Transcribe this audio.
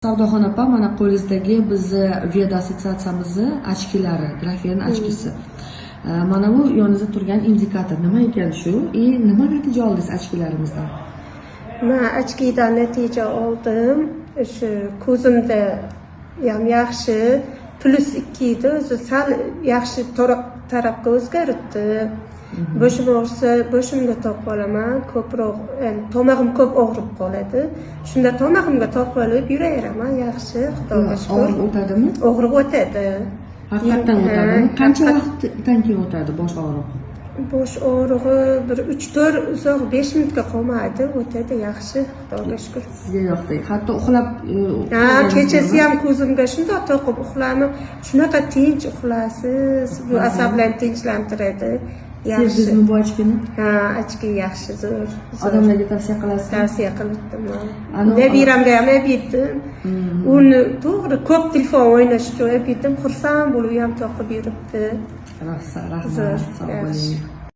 Savdoxon opa, mana qo'lingizdagi bizni Veda assotsiatsiyamizni ochkilari, grafen ochkisi. Mana bu yoningizda turgan indikator nima ekan shu? И nima natija oldingiz ochkilarimizdan? Man ochkidan natija oldim. Shu ko'zimda ham yaxshi, +2 edi, o'zi sal yaxshi tarafga o'zgaribdi. Boshim og'risa, boshimga taqib olaman, ko'proq, yani tomog'im ko'p og'rib qoladi. Shunda tomog'imga taqib olib yuraveraman, yaxshi, Xudoga shukur. Og'riq o'tadimi? Og'riq o'tadi. Haqiqatdan o'tadimi? Qancha vaqtdan keyin o'tadi bosh og'rig'i? Bosh og'rig'i bir 3-4, uzoq 5 minutga qolmaydi, o'tadi, yaxshi, Xudoga shukur. Sizga yoqdi. Hatto uxlab Ha, kechasi ham ko'zimga shundoq to'qib uxlayman. Shunaqa tinch uxlaysiz, bu asablarni tinchlantiradi. Yaxshi. Sevdingizmi bu ochkini? Ha, ochki yaxshi, zo'r. Zo'r. Odamlarga tavsiya qilasizmi? Tavsiya qilibdim. Anu Nabiramga ham aytdim. Uni to'g'ri ko'p telefon o'ynash uchun aytdim, xursand bo'lib u ham toqib yuribdi. Rahmat, Zo'r, sog' yaxshi. bo'ling.